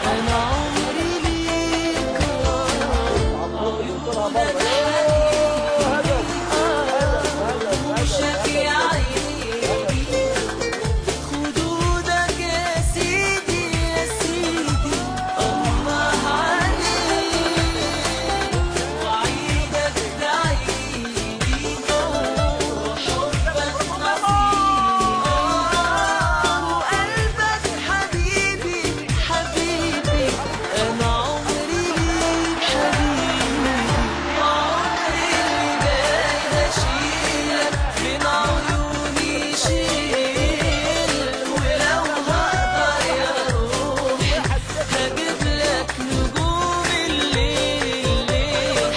أنا عمري ليك. عيونك وشك يا عيني، خدودك يا سيدي يا سيدي الله عليك، وعيدك ده عيدي وحبك نصيبي، وقلبك حبيبي حبيبي. أنا عمري ليك حبيبي، وعمري اللي جاي هشيلك من عيوني شيل، ولو هقدر يا روحي هجيب لك نجوم الليل.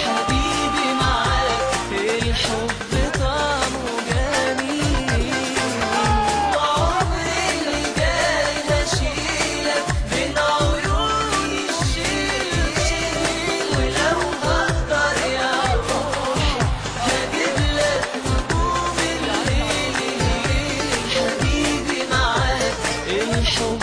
حبيبي معاك الحب طعمه جميل، وعمري اللي جاي هشيلك من عيوني شيل، ولو هقدر يا روحي هجيب لك نجوم الليل. حبيبي معاك الحب